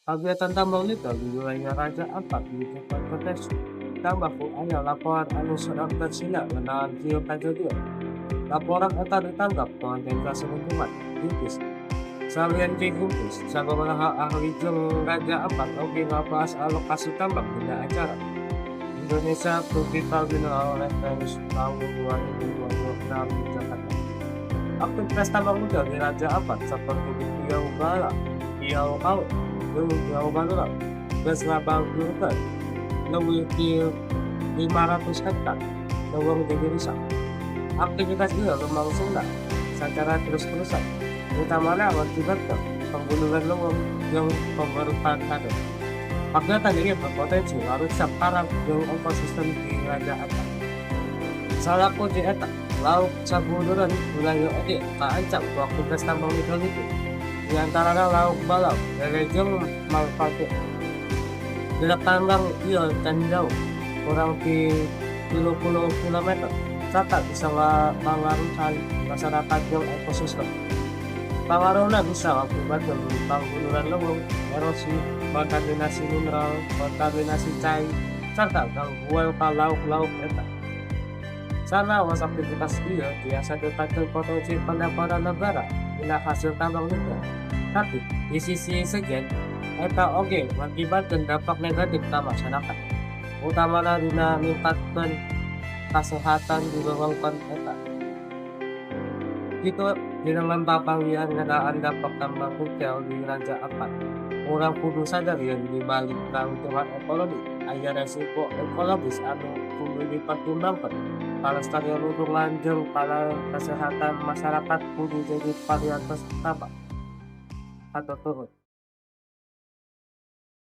Kagiatan tambang nikel di wilayah Raja Ampat dikontroversi, ditambah ku aya laporan anu seueur tersina ngeunaan ieu kajadian. Laporan eta ditanggap ku organisasi lingkungan Greenpeace. Salian ti Greenpeace, sababaraha ahli jeung Raja Ampat oge ngabahas alokasi tambang dina acara Indonesia Tropical Mineral Reference tahun 2026 di Jakarta. Aktivitas tambang nikel di Raja Ampat seperti di Pulau Bala, Pulau Kawe, jeung Pulau Madura geus ngabangjurkeun leuwih ti 500 hektar leuweung jadi rusak. Aktivitas ieu lumangsungna sacara terus-terusan, utamana ngakibatkeun panggundulan leuweung jeung penggerukan taneuh. Kagiatan ieu berpotensi ngarusak karang jeung ekosistem di Raja Ampat. Salaku di eta, lauk sabuluran wilayah oge kaancam ku aktivitas tambang nikel itu. Di antarana lauk balau, lele jeung marpati. Jarak tambang ieu can jauh, kurang ti 30 km, sarta bisa mangaruhan masyarakat jeung ekosistem. Pangaruhna bisa ngakibatkeun panggundulan leuweung, erosi, kontaminasi mineral, kontaminasi cai, sarta gangguan ka lauk-lauk eta. Sanaos aktivitas ieu tiasa ningkatkeun potensi pendapatan negara dina hasil tambang nikel. Tapi di sisi sejen, eta oge ngakibatkeun dampak negatif ka masyarakat, utamana dina ningkatkeun kasehatan di wewengkon eta. Kitu dina papanggihan ngeunaan dampak tambang nikel di Raja Ampat. Urang kudu sadar yen di balik kauntungan ekonomi, aya resiko ekologis anu kudu dipertimbangkeun. Kalestarian lingkungan jeung kasehatan masyarakat kudu jadi prioritas utama. Hatur nuhun.